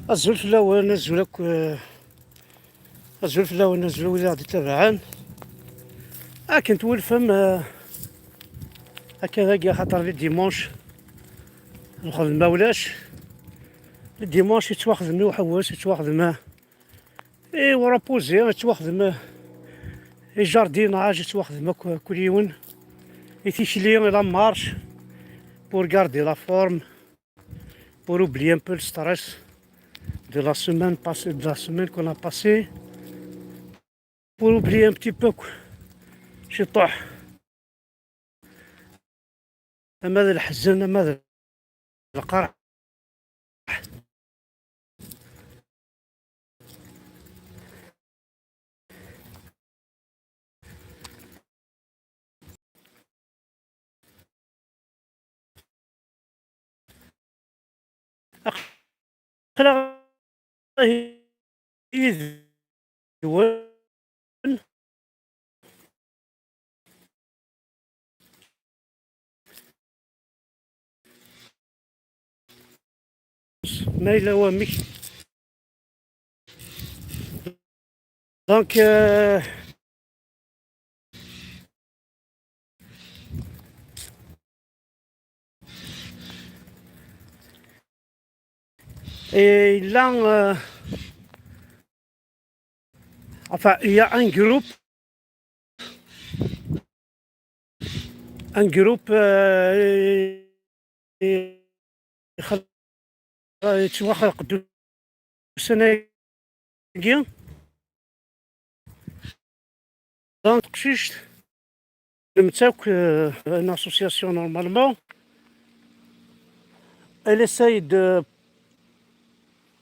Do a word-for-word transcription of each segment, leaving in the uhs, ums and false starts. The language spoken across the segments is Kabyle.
Azul fell-awen, azul akk, eh, azul fell-awen, azul wid i ɣ-d-ittabaɛen. Akken twulfem, eh, akka dagi, axaṭer les dimanches lxedma ulac. Les dimanches yettwaxdem i uḥewwes, yettwaxdem, eh, i urepuzi, yettwaxdem, eh, i jardinage, yettwaxdem akk, kul yiwen, i tikli, i la marche, pour garder la forme. Pour oublier un peu le stress de la semaine passée, de la semaine qu'on a passée. Pour oublier un petit peu, quoi. Ciṭuḥ. Ama d leḥzen, ama d lqerḥ. Aql-aɣ yid-wen. Ma yella wamek. Donc, euh, et là, euh, enfin, il y a un groupe, un groupe, euh, yettwaxleq-d ussan-agi. Donc, teqcict, netta akk, euh, une association normalement. Elle essaye de,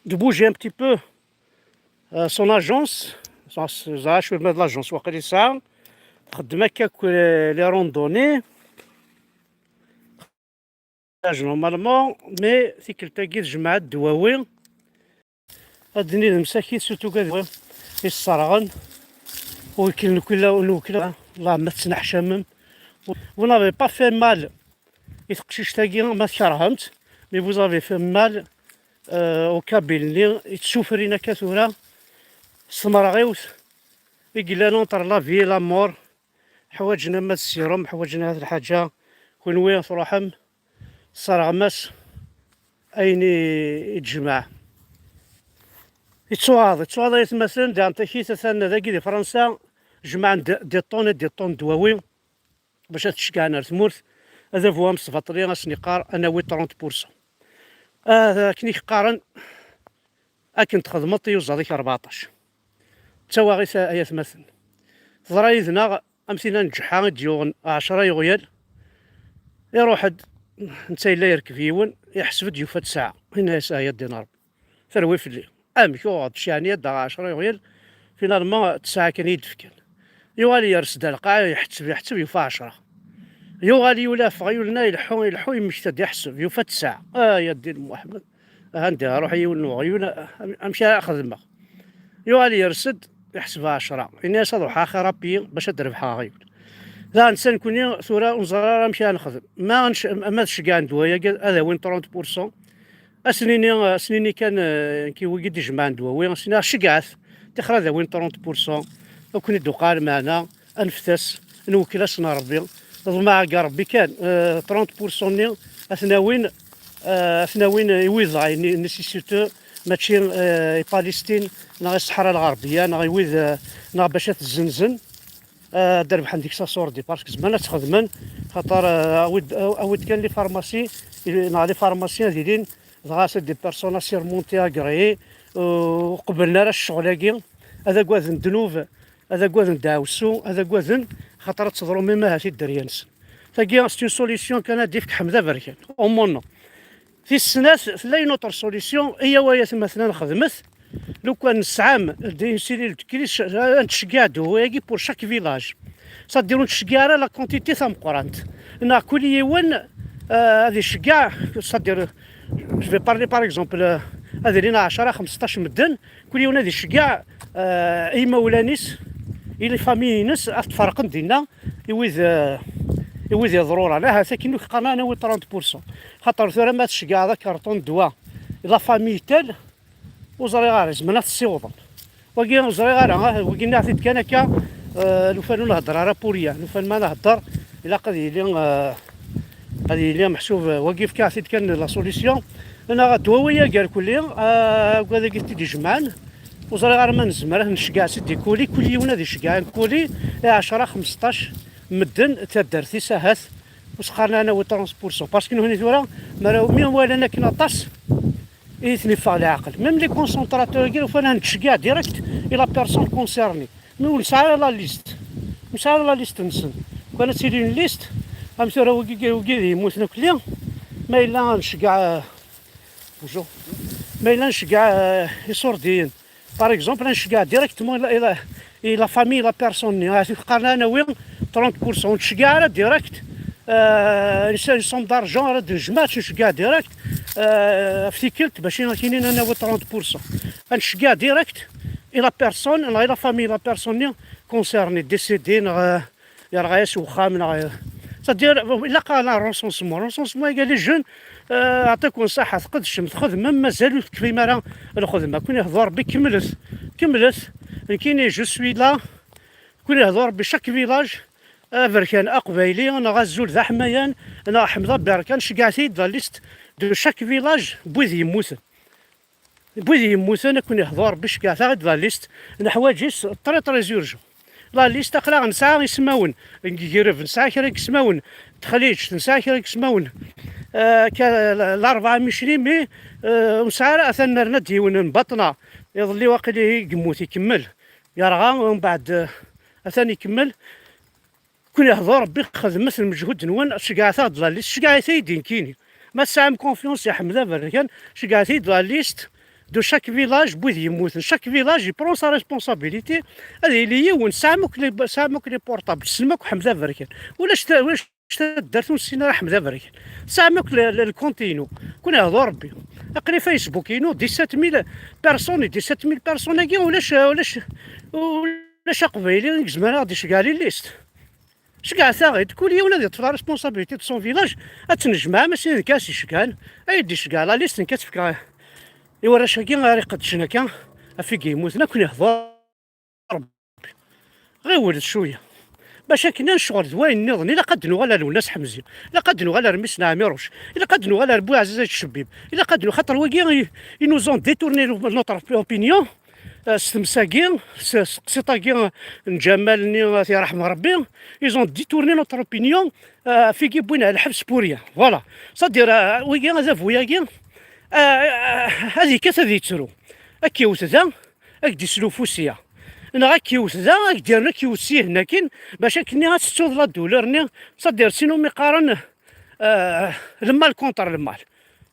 de bouger un petit peu, euh, son agence. Ẓriɣ cwiṭ ma d l'agence waqil yesɛa. Txeddem akka akk, euh, les randonnées. Normalement, mais tikkelt-agi tejmeɛ-d ddwawi. Ad d-nini d msakit, surtout gad isserɣen. Ur ikil nekki la, nekki la, Allah ma tettneḥcamem. Vous n'avez pas fait mal i teqcict-agi, ma tkerhemt, mais vous avez fait mal, euh, au kabyle-nni, yettsufurin akka tura, s tmerɣiwt i yellan entre la vie et la mort. Ḥwaǧen ama d sérum, ḥwaǧen had lḥaǧa. Kunwi truḥem, tesserɣem-as ayen i, i d-tejmeɛ. Yettuɣaḍ, yettuɣaḍ ay atmaten, di Antakit atan dagi di Fransa, jemɛen d-, des tonnes et des tonnes n ddwawi bac ad t-ceggɛen ar tmurt. Adabu amesbaṭli ad sen-yeqqar ad nawi trente pour cent. Ah, akken i k-qqaren, akken txedmeḍ tiyuzaḍ-ik rbeɛṭac. D tawaɣit, ay atmaten. Teḍra yid-neɣ am tin n Ǧeḥḥa i d-yuɣen ɛecra yuɣyal. Iruḥ-d, netta yella yerkeb yiwen, iḥseb-d yufa tesɛa. Yenna-yas: "Ah, ya ddin Ṛebbi, terwi fell-i. Amek uɣeɣ-d cɛani ad d-aɣeɣ ɛecra yuɣyal, finalement tesɛa kan i yi-d-fkan." Yuɣal yers-d ar lqaɛa, iḥetteb, iḥetteb, yufa ɛecra. Yuɣal yuli ɣef uɣyul-nni, ileḥḥu, ileḥḥu, yemmekta-d, iḥseb, yufa tesɛa. Ah, ya ddin Muḥemmed. Aha, anda ruḥ yiwen n uɣyul, am-, amek ara xedmeɣ? Yuɣal yers-d, iḥseb ɛecra. Ini-as ad ruḥeɣ axir apiyi bac ad d-rebḥeɣ aɣyul. Daɣen netta nekkni tura ur neẓri ara amek ara nexdem. Ma nec-, ma ad ceggɛen ddwa-agi, ad awin trente pour cent. Ad sen-ini, ad sen-ini kan, eh, nekk i wigi d-ijemɛen ddwawi, ad sen-iniɣ ceggɛet, tixer ad awin trente pour cent. Ad ken-id-uqal meɛna, aneft-as, nwekkel-asen Ṛebbi. Ḍmeɛ deg Ṛebbi kan, eh, trente pour cent-nni ad ten-awin, eh, ad ten-awin i wid dɣa nécessiteux, mačči, eh, i Palestine, neɣ i Ṣṣeḥra Lɣerbiya, neɣ i wid, eh, neɣ bac ad t-zzenzen, eh, ad d-rebḥen deg-s asurdi, parce que zemren ad t-xedmen, xaṭer, eh, awi-d, awi-d kan les pharmacies, neɣ les pharmaciens ad ilin, dɣa c'est des personnes assermentées, agréées, eh, ur qebblen ara ccɣel-agi, ad agaden ddnub, ad agaden ddeɛwessu, ad agaden, xaṭer ad teḍru même ahat i dderya-nsen. Tagi, c'est une solution kan ad d-ifk Ḥmed Aberkan, au moins. Tis snat, tella une autre solution, iyyaw ay atmaten ad nexdmet, lukan nesɛam d une cellule de crise, ad nettceggiɛ ddwa-agi pour chaque village. C'est-à-dire ur nettceggiɛ ara la quantité tameqqrant. Neɣ kul yiwen, euh, ad iceggeɛ, c'est-à-dire, je vais parler par exemple, euh, ad ilin ɛecra, xmesṭac medden, kul yiwen ad iceggeɛ, eh, i imawlan-is, i les familles-ines, ad t-ferqen dinna i wid, eh, i wid iḍruran. Ahat akken ur k-qqaren ara nawi trente pour cent. Xaṭer tura ma tceggɛeḍ akerṭun n ddwa i la famille telle, Ur ẓriɣ ara, zemren ad t-ssiwḍen. Wagi ur ẓriɣ ara, ah, wagi nniɣ-t-id kan akka, eh, lufan ur nhedder ara pour rien. Lufan ma nhedder, ilaq ad yili, eh, ad yili meḥsub, eh, wagi fkiɣ-t-id kan la solution. Neɣ ddwawi-agi irkelli, eh, agad-agi t-id-ijemɛen. Ur ẓriɣ ara ma nezmer ad nceggeɛ s ddikuli, kul yiwen ad iceggeɛ ankuli, i ɛecra, xmesṭac medden, taddart-is ahat, ur s-qqaren ara nawi trente pour cent. Parce que nuhni tura, mi ara, mi walan akken aṭas, i ten-iffeɣ leɛqel. Même les concentrateurs-agi, ufan ad nettceggiɛ direct i la personne concernée. Mi ur nesɛi ara la liste. Ur nesɛi ara la liste-nsen. Kan ad tili une liste, am tura wigi, wigi d yemmuten akk-nni, ma yella ad nceggeɛ, eh, bonjour. Ma yella nceggeɛ, eh, iṣurdiyen. Par exemple, ad nceggeɛ directement i la, i la, i la famille, la personne-nni. Ad qqaren ad nawi trente pour cent. Ur nettceggiɛ ara direct, euh, une somme d'argent ara d-nejmeɛ, ad nceggeɛ direct, euh, ɣef tikkelt, bac ad k-inin ad nawi trente pour cent. Ad nceggeɛ direct i la personne, neɣ i la famille, la personne-nni concernée, décédée, neɣ, euh, yerɣa-yas uxxam, neɣ, c'est-à-dire, ilaq-aɣ recensement. Recensement-agi, les jeunes, euh, yeɛṭikum ṣṣeḥḥa, tqedcem, txedmem, mazal ur tekfim ara lxedma. Kun ihdu Rebbi, kemmlet, kemmlet. Nekkini, je suis là. Kun ihdu Rebbi, chaque village, aberkan aqbayli, neɣ azul d aḥmayan, neɣ Ḥmed Aberkan, ceggɛet-iyi-d la liste de chaque village n wid yemmuten. Wid yemmuten, ad ken-ihdu Rebbi, ceggɛet-aɣ-id la liste, neḥwaǧ-itt très, très urgent. La liste, aql-aɣ nesɛa ismawen n Yigreb, nesɛa kra n yismawen n Texliǧt, nesɛa kra n yismawen, eh, ka-, la-, Larebɛa Micli, mi, eh, ur nesɛi ara, atan nerna-d yiwen n Baṭna, iḍelli waqil i yemmut, ikemmel, yerɣa, umbeɛd, eh, atan ikemmel. Kun ihdu Rebbi, xedmet lmeǧhud-nwen, ceggɛet-aɣ-d la liste, ceggɛet-iyi-d nekkini. Ma tesɛam confiance i Ḥmed Aberkan, ceggɛet-iyi-d la liste de chaque village n wid yemmuten. Chaque village i prend sa responsabilité. Ad yili yiwen, tesɛam akk les, tesɛam akk les portables, tessnem akk Ḥmed Aberkan. Ulac ta-, ulac taddart ur nessin ara Ḥmed Aberkan. Tesɛam akk le, le, le compte-inu. Kun ihdu Rebbi. Aql-i Facebook-inu, dix-sept mille personnes, dix-sept mille personnes-agi, ulac, ulac, ulac aqbayli i izemren ad ɣ-d-iceggeɛ les listes. Ceggɛet-aɣ-id, kul yiwen ad yeṭṭef la responsabilité de son village, ad tt-nejmeɛ, mačči d nekk ara s-iceggɛen, ad yi-d-iceggeɛ la liste, nekk ad tt-fkeɣ i warrac-agi ara iqeddcen akka, ɣef i yemmuten, ad ken-ihdu Rebbi. Ɣiwlet cwiya. Bac akken ad necɣel d wayen nniḍen, ilaq ad d-nuɣal ar Lwennas Ḥemzi, ilaq ad d-nuɣal ar mmi-s n Ɛmiruc, ilaq ad d-nuɣal ar Buɛziz At Cebbib, ilaq ad d-nuɣal, xaṭer wagi, ils nous ont détourné notre opinion, eh, s temsa-agi, s, s teqsiṭ-agi n Ǧamal-nni, ad t-yerḥem Rebbi, ils ont détourné notre opinion, eh, ɣef i yewwin ar lḥebs pour rien. Voilà. C'est-à-dire, eh, wigi, adabu-agi, eh, eh, ad yekkat ad yettru. Ad k-yewwet da, ad k-d-islufu sya. Neɣ ad k-yewwet da, ad k-d-yernu ad k-yewwet syihen akkin, bac akken ad tettuḍ la douleur-nni, c'est-à-dire, sin umi qqaren, eh, le mal contre le mal.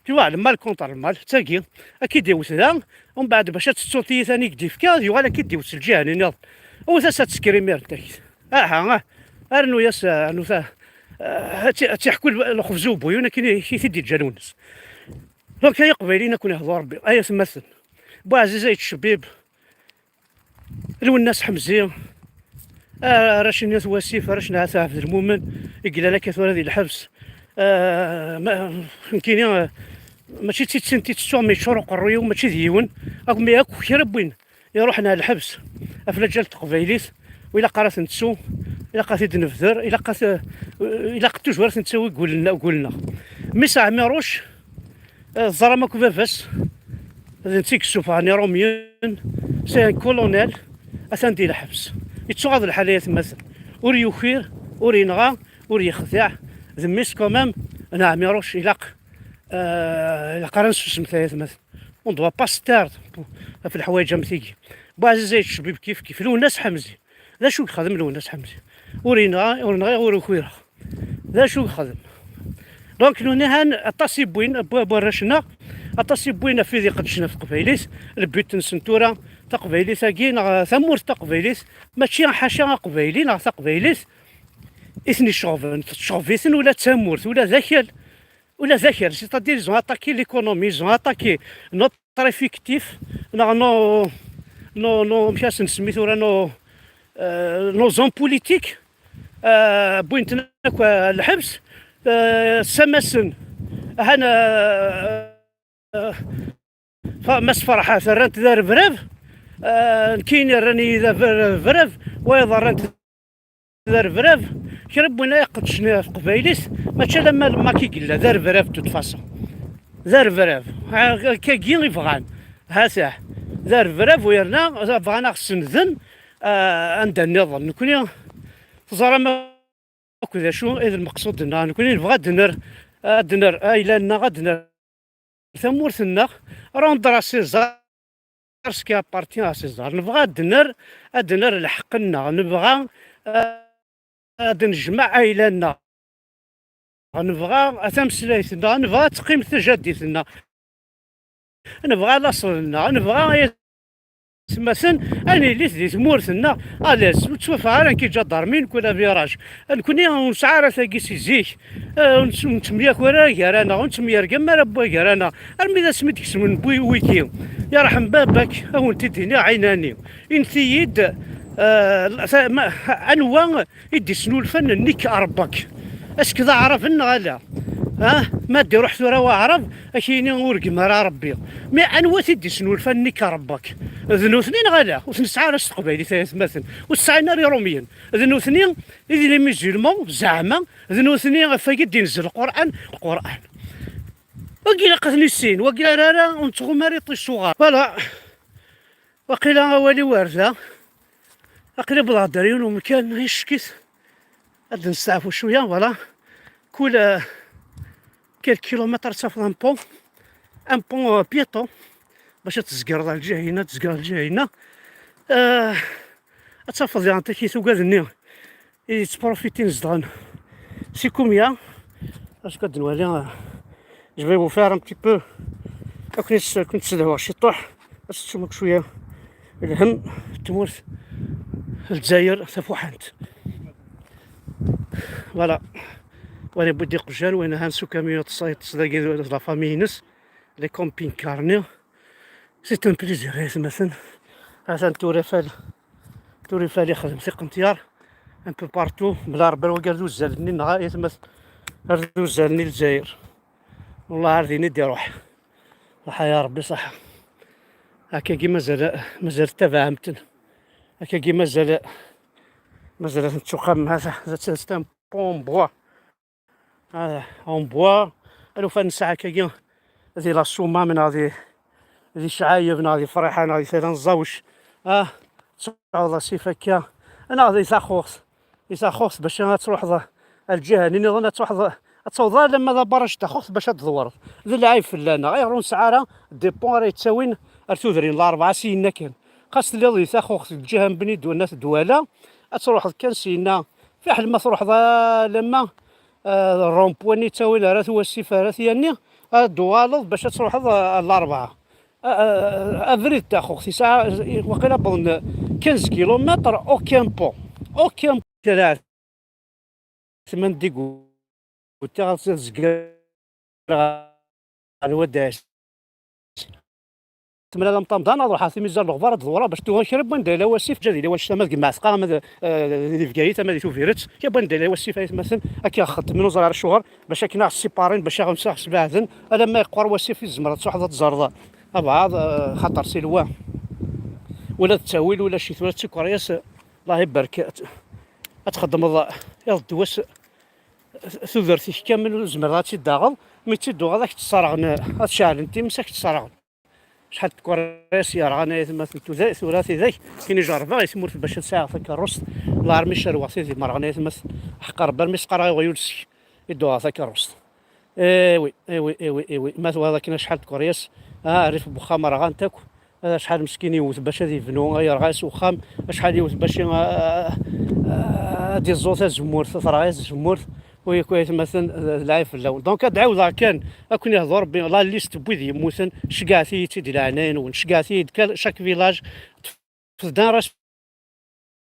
Tu vois, le mal contre le mal, d tagi, ad k-id-iwet da, umbeɛd bac ad tettuḍ tiyita-nni i k-d-ifka, ad yuɣal ad k-id-iwet s lǧiha-nni nniḍen. Awet-as ad tesker imir n takit. Aha, ah, rnu-yas, ah, rnu ta, ah, ad tt-, ad tt-iḥku l-, lxebz ubuyun akken i, i t-id-iǧǧa Lwennas. Donc, ay Iqbayliyen, ad ken-ihdu Rebbi, ay atmaten. Buɛziz Ayt Cebbib, Lwennas Ḥemzi, arrac-nni At Wasif, arrac n At Ɛebdelmumen, i yellan akka tura di lḥebs. Ah, ma, nekkini, ah, mačči d tidet i tettuɣ, mi yeččur uqerruy-iw, mačči d yiwen, akk, mi akk kra n win iruḥen ar lḥebs ɣef laǧal n teqbaylit, ur ilaq ara ad ten-nettu, ilaq ad t-id-nebder, ilaq ad t-, ilaq toujours ad ten-nettawi deg wul-nneɣ, deg wul-nneɣ. Mmi-s Ɛmiruc, Eh, teẓram akk baba-s, d netta i yessufɣen Iṛumyen, c'est un colonel, atan di lḥebs. Yettuɣaḍ lḥal ay atmaten. Ur yukir, ur yenɣa, ur yexdiɛ. D mmi-s quand même n Ɛmiruc, ilaq, eh, ilaq ara nessusmet ay atmaten. On doit pas se taire ɣef leḥwayeǧ am tigi. Buɛziz Ayt Cebbib kif kif, Lwennas Ḥemzi. D acu i yexdem Lwennas Ḥemzi? Ur yenɣa, ur nɣiɣ, ur ukireɣ. D acu i yexdem? Donc, nuni han aṭas i wwin, n warrac-nneɣ, aṭas i wwin ɣef wid iqeddcen ɣef teqbaylit, le but-nsen tura, taqbaylit-agi, neɣ tamurt taqbaylit, mačči ḥaca aqbayli neɣ taqbaylit i ten-iceɣben, tecɣeb-iten ula d tamurt, ula d akal. Ula d akal, c'est-à-dire, ils ont attaqué l'économie, ils ont attaqué notre effectif, neɣ nos, nos, nos, amek ara s-nsemmi tura, nos, euh, nos hommes politiques, euh, wwin-ten akk, euh, lḥebs, euh, ssamasen, han, euh, euh, Fa-, Mass Ferḥat rran-t d arebrab, ah, nekkini rran-iyi d arebrab, wayeḍ rran-t d arebrab. Kra n win ay iqeddcen ɣef teqbaylit, mačči alamma d Macky i yella d arebrab, de toute façon. D arebrab. Ha, akkagi i bɣan. Hatah. D arebrab u yerna bɣan a ɣ-senden, ah, anda nniḍen. Nekkni teẓram akk d acu i d lmeqsud-nneɣ. Nekkni nebɣa ad d-nerr, ad d-nerr ayla-nneɣ, ad d-nerr tamurt-nneɣ, rendre à César ce qui appartient à César. Nebɣa ad d-nerr, ad d-nerr lḥeqq-nneɣ. Nebɣa, eh, ad nejmeɛ ayla-nneɣ. Nebɣa tameslayt-nneɣ. Nebɣa ad teqqim tjaddit-nneɣ. Nebɣa laṣel-nneɣ. Nebɣa ay atmaten ad nilit di tmurt-nneɣ. Ales, ur ttwafeɣ ara nekk iǧadarmin kul abiraj. Nekkni ur nesɛi ara tagi si zik. Eh, ur nett-, ur nettemyaker ara gar-aneɣ, ur nettemyergam ara n wagar-aneɣ. Armi d asmi d-kesmen wi-, wigi. Yerḥem baba-k, a wen-t-id-iniɣ ɛinani. Init-iyi-d, eh, ta-, ma-, anwa i d-isnulfan nekk Ṛebba-k? Est-ce que d aɛraben neɣ ala? Ah, ma d-iruḥ tura waɛrab, ad k-yini ur gem ara Ṛebbi. Mais anwa i t-id-isnulfan nekk Ṛebba-k? D nutni neɣ ala? Ur t-nesɛi ara s teqbaylit ay atmaten. Ur t-sɛin ara Iṛumyen. D nutni i d les musulmans, zeɛma, d nutni ɣef wagi d-inzel Lqur'an, Lqur'an. Wagi ilaq ad t-nissin, wagi ara ara ur nettɣum ara iṭij s uɣar. Voilà. Waqila awal-iw ar da. Aql-i wwḍeɣ-d ar yiwen umkan, icekkit. Ad nesteɛfu cwiya, voilà. Kul, euh, quelques kilomètres ad tafeḍ un pont. Un pont, euh, piéton. Bac ad tzegreḍ ar lǧiha-inna, ad tzegreḍ ar lǧiha-inna. Euh, ad tafeḍ diɣen takit ugad-nni i yettprofitin zedɣen si Kumya. Parce que ad nwali, euh, je vais vous faire un petit peu, ad ken-, ad ken-ssedhuɣ ciṭuḥ, ad tettum akk cwiya lhem n tmurt Lezzayer tafuḥant. Voilà. Wa yewwi-d iqjan, wa yenhan s ukamyun, yeṭṭes, yeṭṭes dagi d la famille-ines, les camping-car-nni. C'est un plaisir, ay atmaten. Atan tura fal, tura fal ixdem tiqentyar un peu partout, bla Rebbi, wagi ar d uzzal-nni neɣ ay atmaten, ar d uzzal-nni Lezzayer. Wellah ar din i d-iruḥ. Ṣaḥa ya Rebbi, ṣaḥa. Akkagi mazal, mazal tabaɛemt-n. Akkagi mazal, mazal ad ten-tettuqam, ha, ha, c'est un pont en bois. Ah, en bois. Alufa nesɛa akkagi di la Soummam neɣ di, di Cɛayeb neɣ di Friḥa neɣ di Tala n Ẓawec. Ah, tesɛuḍ asif akka. Neɣ di Taxuxt. Di Taxuxt bac ad truḥeḍ ar lǧiha-nni niḍen, ad truḥeḍ, ad tawḍeḍ alamma d abaraj n Taxuxt bac ad d-tḍewreḍ. D lɛib fell-aneɣ. Ayɣer ur nesɛi ara des ponts ara yettawin ar tudrin Larebɛa syenna kan? Xas telliḍ di Taxuxt, deg lǧiha n Bnidu n At Dwala, ad truḥeḍ kan syenna. Fiḥel ma truḥeḍ alamma, ah, rond-point-nni yettawin ar At Wasif, ar At Yanni, ad d-tuɣaleḍ bac ad truḥeḍ, ah, ar Larebɛa. Ah, ah, abrid n Taxuxt yesɛa, waqila wwḍen quinze kilomètres, aucun pont. Aucun pont. Tman digu. Tiɣ ad zger ɣer waddas. Temlal amṭamḍan, ad ruḥeɣ timizar n leɣbar, ad ḍewreɣ bac tuɣa kra n wanda yella wasif, ǧǧa di lawan ccama d Gemɛetqa, ama d, eh, di Bgayet, ama di Tubiret, kra n wanda yella wasif, ay atmaten, akka xeddmen, ur ẓriɣ ara acuɣer, bac akken ad ɣ-ssiparin, bac aɣ-, ad ɣ-sbeɛden, alamma yeqqur wasif i tzemreḍ ad truḥeḍ ad tẓerreḍ abɛaḍ, eh, xaṭer si lwa. Ula d ttawil, ula ccit, ula d tikeryas, Allah ibarek, ad txeddmeḍ iḍ d wass tudert-ik kamel, ur tezmireḍ ad tt-id-taɣeḍ, mi tt-id-tuɣeḍ ad k-tt-sserɣen, ad ceɛlen times ad k-tt-sserɣen. Acḥal n tkeryas yerɣan ay atmaten, tura, tura tidak, kini jerrbeɣ i tmurt bac ad sɛiɣ takeṛṛust, Allah armi cerweɣ tid imerɣen ay atmaten, ḥeqq Rebbi armi sqareɣ i uɣyul seg i d-uɣeɣ takeṛṛust. Eh oui, eh oui, eh oui, eh oui. Ma twalaḍ akken acḥal n tkeryas, ah, rrif n wexxam rɣant akk. Acḥal meskin yewwet bac ad yebnu, ay yerɣa-yas uxxam, acḥal yewwet bac i, ah, ah, ad iẓẓu tazemmurt, terɣa-yas tzemmurt, u yakk ay atmaten, d, d lɛib fell-awen. Donc, ad d-ɛiwdeɣ kan, ad ken-ihdu Rebbi, la liste n wid yemmuten, ceggɛet-iyi-tt-id di leɛnaya-nwen, ceggɛet-iyi-d kan, chaque village, tefden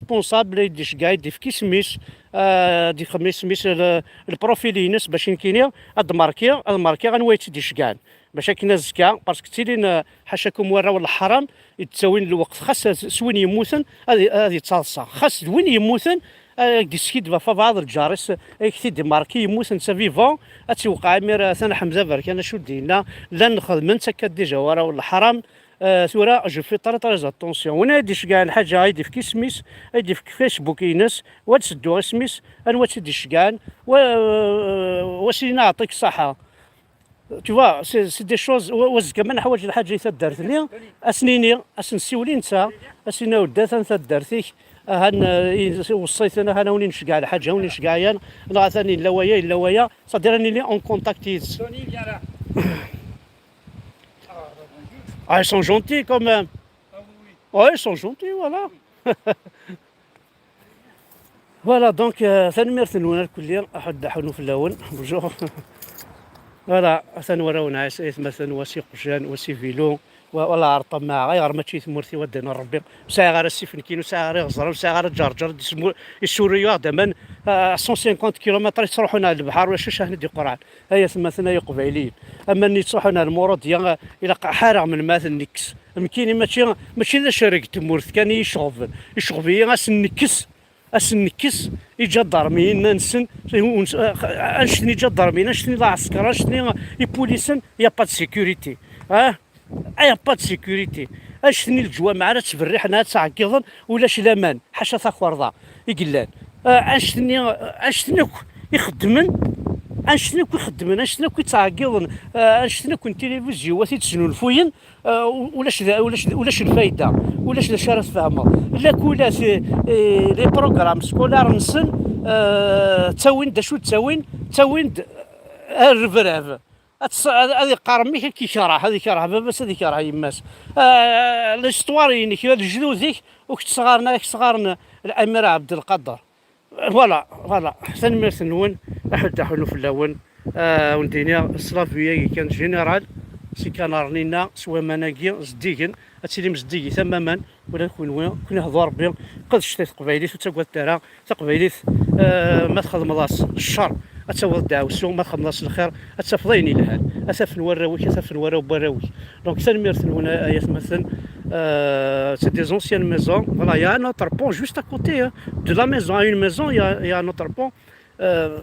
responsable i d-iceggeɛ, i d-ifk isem-is, ah, d-ixdem isem-is, le, lprofil-ines, bac nekkini ad markiɣ, ad markiɣ anwa i tt-id-iceggɛen. Bac akken azekka, parce que ttilin, ah, ḥacakum warraw n leḥram, i d-ttawin lweqt, xas s, s win yemmuten, ad, ad yettaḍsa. Xas d win yemmuten, Ad k-d-iskiddeb ɣef bɛaḍ lǧar-is, ad k-t-id-imarki, yemmut netta vivant, ad tt-iwqeɛ imir, atan Ḥemza Berkan acu d-yenna, llan xedmen-tt akka déjà, wara leḥram. Euh, tura, je fais très, très attention. Win ay d-iceggɛen lḥaǧa, ay d-ifk isem-is, ay d-ifk Facebook-ines, wa d-sedduɣ isem-is, anwa tt-id-iceggɛen, wa, wa s-yini aɛṭik ṣṣaḥa. Tu vois, c'est, c'est des choses, wa, wa zga ma neḥwaǧ lḥaǧa i taddart-nni, ad s-nini, ad s-nsiwel i netta, ad s-nini, "Awedda, atan taddart-ik, ahan, eh, i-, weṣṣayten, ahan, a wen-nceggeɛ lḥaǧa, a wen-nceggeɛ yan, neɣ atan yella waya, yella waya." C'est-à-dire, ad nili en contact yid-s. Ah, ils sont gentils quand même. Ouais, ils sont gentils, voilà. Voilà, donc, euh, tanemmirt-nwen irkelli, aḥuddu aḥunnu fell-awen. Bonjour. Voilà, atan warraw n Ɛisa, aytmaten, wa s iqjan, wa s ivilu, wa, wa la ɣer ṭṭamaɛ, ayɣer mačči i tmurt-iw, ad d-inin Rebbi, ur sɛiɣ ara asif nekkini, ur sɛiɣ ara iɣeẓran, ur sɛiɣ ara ǧerǧer, d ismu-, issuru-yaɣ-d aman, ah, cent cinquante kilomètres i ttruḥun ar lebḥer, ulac acu ahna d-iqurɛen. Ay atmaten, ay iqbayliyen. Aman yettruḥun ar Lmurudiya, ah, ilaq ḥareɣ melmi ad ten-nekkes. Nekkini mačči, mačči d acerreg n tmurt kan i yi-iceɣben. Iceɣb-iyi ad sen-nekkes, ad sen-nekkes iǧadarmiyen-nsen, annect-nni iǧadarmiyen, annect-nni d aɛesker, annect-nni ipulisen, y a pas de sécurité. Ah, y a pas de sécurité. Annect-nni leǧwameɛ ara ttberriḥen, ara ttɛeggiḍen, ulac laman, ḥaca takerḍa i yellan. Ah, annect-nni, annect-nni akk ixeddmen, annect-nni akk ixeddmen, annect-nni akk ittɛeggiḍen, ah, annect-nni akk n tilivizyu, wat i d-snulfuyen, ah, ulac da, ulac, ulac lfayda, ulac d acu ara tfehmeḍ. Lakulat, eh, eh, les programmes scolaires-nsen, ah, ttawin-d acu ttawin, ttawin-d, ah, rrebrab. Ad tes-, ad, ad iqqar mmi-k ad k-ikerh, ad ikerh baba-s, ad ikerh yemma-s. Ah, l'histoire-inek, lejdud-ik, ur k-ttɣaren, ad k-ttɣaren Lamir Ɛebdelqader. Voilà, voilà. Tanemmirt-nwen, aḥuddu aḥunnu fell-awen. Ah, wen-d-iniɣ, ṣṣlavu-agi kan général, si Kanarnina, s waman-agi zeddigen, ad tilim zeddigit am waman, ula d kunwi, kun ihḍu Rebbi, qedcet i teqbaylit, ur ttagadet ara, taqbaylit, ah, ma txedmeḍ-as ccer, ad tawiḍ ddeɛwessu, ma txedmeḍ-as lxir, ad tafeḍ ayen yelhan, ad t-afen warraw-ik, ad t-afen warraw n warraw-ik. Donc, tanemmirt-nwen, ay atmaten. Euh, c'est des anciennes maisons. Voilà, il y a un autre pont juste à côté, hein. De la maison à une maison, il y a, il y a un autre pont. Euh,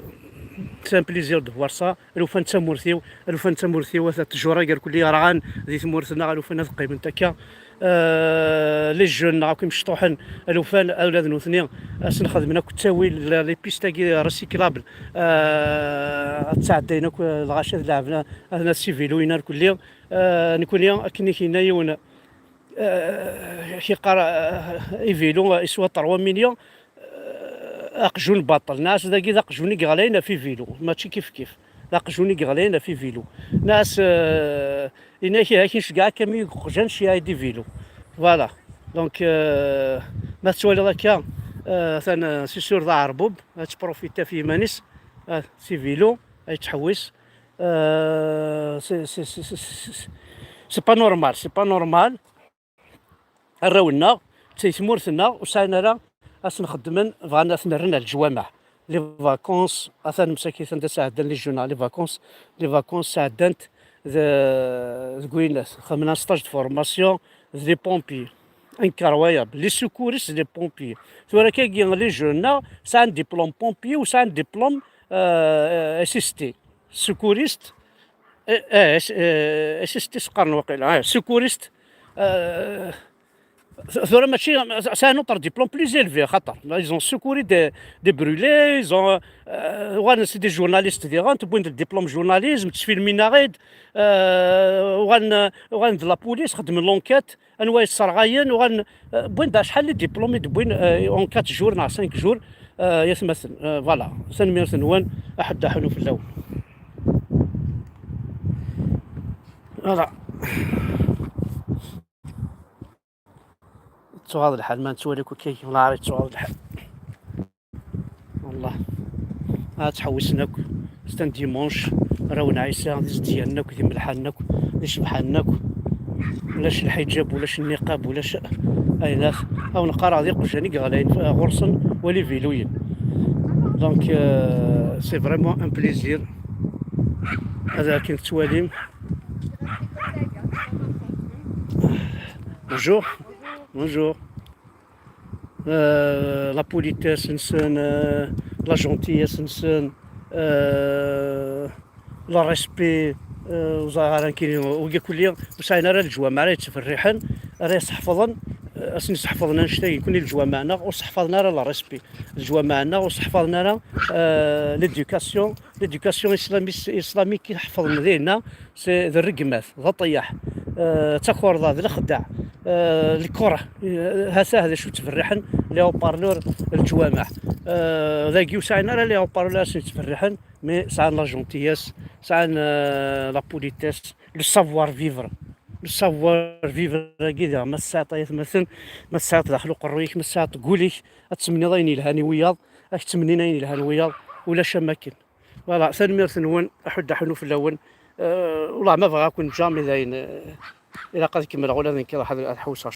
c'est un plaisir de voir ça. Alufan d tamurt-iw, alufan d tamurt-iw, ata ttjur-agi irkelli yerɣan di tmurt-nneɣ, alufan ad qqiment akka. Euh, les jeunes, neɣ akk imecṭuḥen, alufan, ula d nutni, ad sen-xedmen akk ttawil, les pistes-agi recyclables, euh, ad ttɛeddayen akk, euh, lɣaci ad leɛben, ad, ad siviluyen irkelli. Euh, nekkni, akken i k-yenna yiwen, euh, k-yeqqar, euh, ivilu, euh, iswa trois millions, euh, aqjun baṭel. Nas dagi d aqjun i yeɣlayen ɣef ivilu, mačči kif kif. D aqjun i yeɣlayen ɣef ivilu. Nas, euh, inak, inak nceggeɛ akamyun deg uqjan, cyaɛ i d ivilu. Voilà. Donc, euh, ma tettwaliḍ akka, euh, atan, euh, c'est sûr d aɛerbub, ad tprofita ɣef yiman-is, euh, s ivilu, ad yettḥewwis. Euh, c'est, c'est, c'est, c'est, c'est, c'est pas normal, c'est pas normal. Arraw-nneɣ, d taytmurt-nneɣ, ur sɛin ara ad sen-xeddmen, bɣan ad ten-rren ar leǧwameɛ. Les vacances, atan msakit anda sɛeddan les jeunes les vacances, les vacances sɛeddant de, deg winat, xedmen un stage de formation, d les pompiers. Incroyable. Les secouristes, les pompiers. Tura kagi, les jeunes-nneɣ sɛan diplôme pompier u sɛan diplôme, euh, S S T. Secouriste, eh, eh, S-, eh, S S T s-qqaren waqila, eh, secouriste, eh, tura mačči, c'est un autre diplôme plus élevé, xaṭer, là, ils ont secouru des, des brûlés, ils ont, euh, uɣalen c'est des journalistes diɣen, wwin-d diplôme journalisme, ttfilmin-aɣ-id, euh, uɣalen, uɣalen d la police, xeddmen l'enquête, anwa yesserɣayen, uɣalen, euh, wwin-d acḥal n diplôme i d-wwin, euh, en quatre jours neɣ cinq jours, euh, yatmaten, euh, voilà, tanemmirt-nwen, aḥuddu aḥunnu fell-awen. Voilà. Ttuɣaḍ lḥal, ma nettwali-k akka, lɛar yettuɣaḍ lḥal. Wallah. Ad ttḥewwisen akk. C'est un dimanche. Arraw n Ɛisa, d izedyanen akk, d imelḥanen akk, d icebḥanen akk. Ulac lḥiǧab, ulac nniqab, ulac aylat. Awen qqareɣ d iqjan i yeɣlayen ɣur-sen, wali viluyen. Donc, euh, c'est vraiment un plaisir. Ad akken tettwalim. Bonjour. Bonjour. euh, la politesse-nsen, euh, la gentillesse-nsen, euh, le respect, euh, ur ẓriɣ ara nekkini, wigi kulli ur sɛin ara leǧwameɛ ara yettberriḥen, ara yesseḥfaḍen, euh, asen-yesseḥfaḍen annect-agi nekkni leǧwameɛ-nneɣ ur sseḥfaḍen ara le respect. Leǧwameɛ-nneɣ ur sseḥfaḍen ara, euh, l'éducation, l'éducation islamique, islamique i ḥeffḍen dinna, c'est d rregmat, d aṭeyaḥ, euh, d takerḍa, d lexdeɛ, euh, lkerh, euh, ha-t-ah d acu ttberriḥen les haut-parleurs leǧwameɛ. Euh, dagi ur sɛin ara les haut-parleurs asen ttberriḥen, mais sɛan la gentillesse, sɛan, euh, la politesse, le savoir-vivre. Le savoir-vivre-agi diɣ ma tesɛiḍ ay atmaten, ma tesɛiḍ daxel uqerruy-ik, ma tesɛiḍ deg wul-ik, ad temniḍ ayen yelhan i wiyaḍ, ad k-ttemnin ayen yelhan i wiyaḍ, ulac am akken. Voilà, tanemmirt-nwen, aḥuddu aḥunnu fell-awen. Euh, wallah ma bɣiɣ ad ken-ǧǧeɣ, mais dayen, euh, ilaq ad kemmleɣ ula d nekk ad ḥewseɣ.